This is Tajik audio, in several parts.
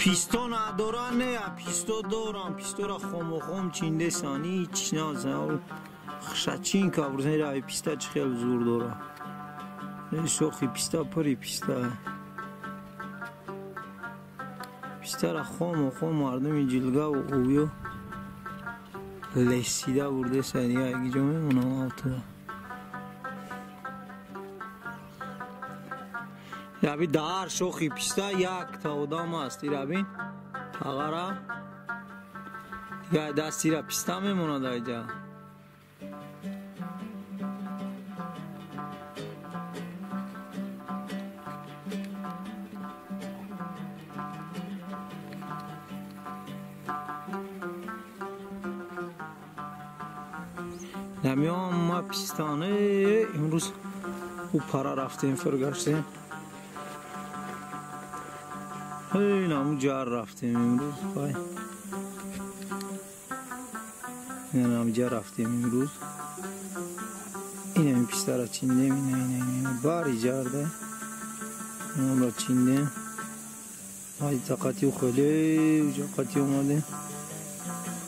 Писто надора, не, писто дорам, пистора хомохом чиндесан, ҳеч назан. Хушачин кабрзен рави писта чӣ хел зур дора. Шохи писта пури писта. Пистара хомохом мардуми ҷилгаву ӯё лесида бурдесан, як ҷо мемонам автода. Раби дар шохи писта якта одам аст. Ирабин тағара дигар дастира писта мемонад айҷа. Намеом ма пистане имрӯз ӯ пара рафтем, фиргаштем. Ин ҷар рафтем имрӯз. Вай. Инам ҷар рафтем имрӯз. Инам пистара чиндем, ина ина ина бари ҷарда. Инамро чиндем. Ай тақати хеле ҷақати омадем.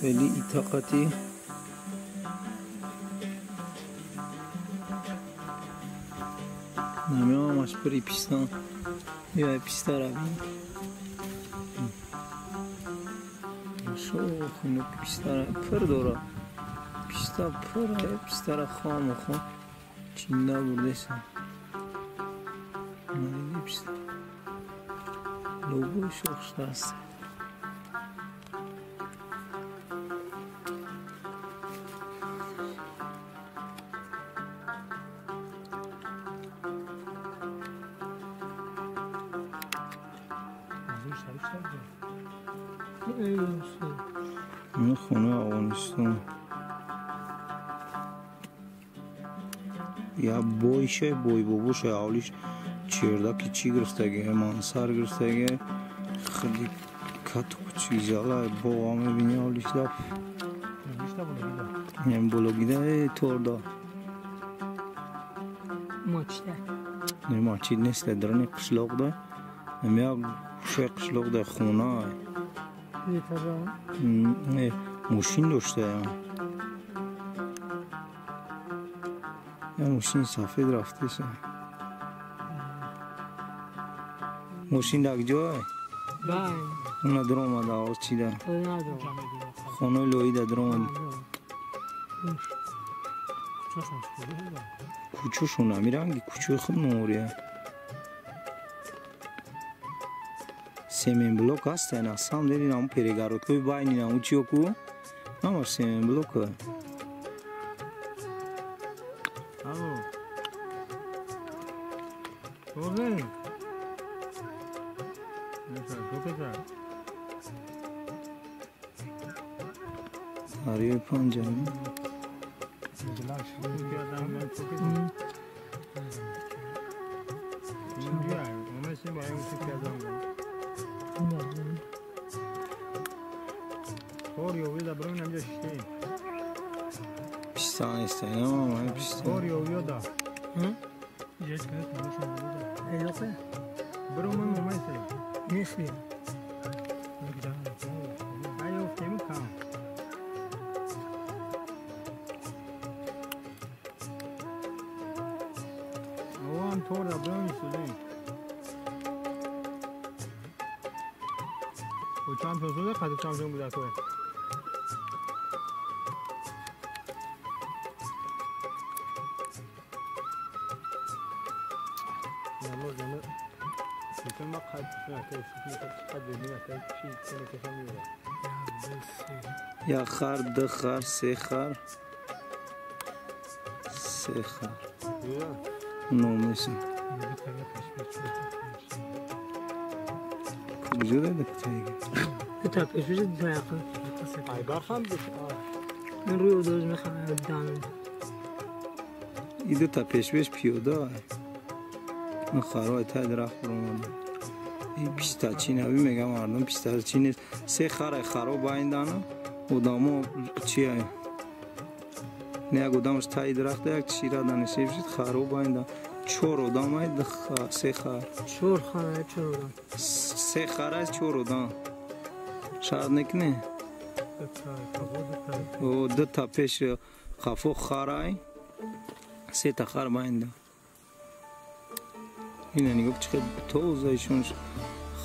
Хеле итақати. Намеомаш пури пистан. Ё пистара бин. Шохи пистара пур дора. Писта пур, пистара хом хом чинда бурдесан. Надиди писта. Лобои шох шудааст. خونه افغانستان я бойше бой бобоше авлиш чердаки чӣ гирифтаги, мансар гирифтаги, худи кату чизала боға мебини авлиш да бологида торда не мачид нест, дарани қишлоқ да як гӯшаи қишлоқ да хона мошин дошта. Я мошини сафед рафтеса. Мошин дар ҷой? Уна даромада овоз чида? Хонаи лоида даромада. Кӯчошон ами ранги кӯчои худ номория. Семенблок ҳаста, на самом деле наму перегородкои байни наму чиё ку? Ҳамаш семенблока. Дарёи Панҷаби. Писта нест, писта. Як хар, ду хар, се хар, се хар. Номесим. Куҷо дада кутаига? И дута пешпеш пиёда. Харои тай дарахт баромада. И пистачи наби мегам мардум пистачи нест. Се харай харо байндана. Одамо чия? Не як одамаш таи дарахта як чира данишиб шид харо байнда. Чор одам ай се хар. Чор хар, чор одам. Се хар аст, чор одам. Шарт некне? О, дута пеш қафо харай, сета хар байнда. Ина нигоҳ, чӣ хел тоза ишон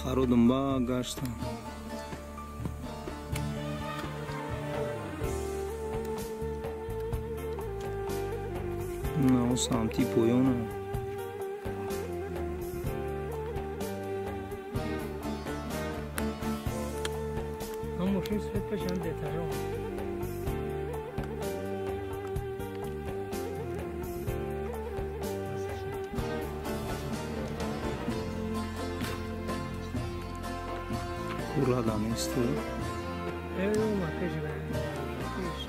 харо думба гаштан. На, самти поёна. Мошин свет пешан детажо. Курада место. Э, ма пеш бе. Пеш.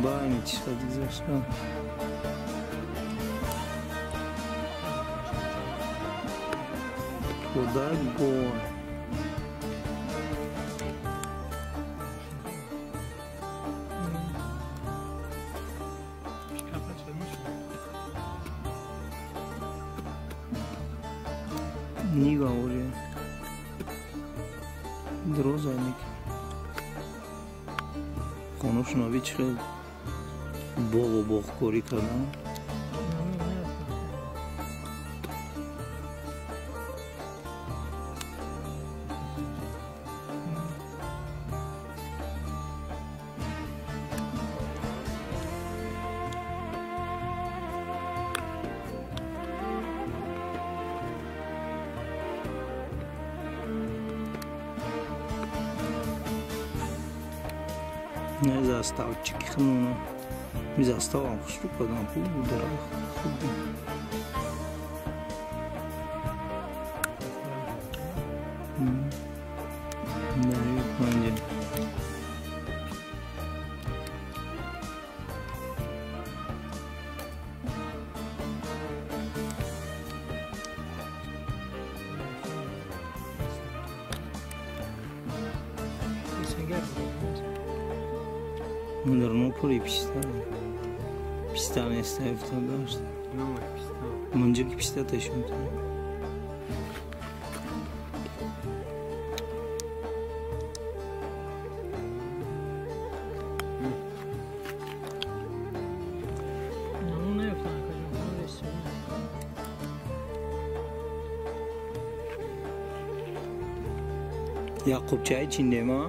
Байни чӣ шуд гузашта. Куда гор? Нива уже. Дроза нек. Хонушнови чӣ хел боғу боғкорӣ кардан. Не заставчики хнуна. Ми заставам хушру кардам, хуб дарахт, хуб. Дарёи панҷа. Мударно пури писта. Писта нест, рафта дошт. Мунҷа ки писта ташун. Яқубчаи чиндема?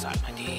Sarmadi.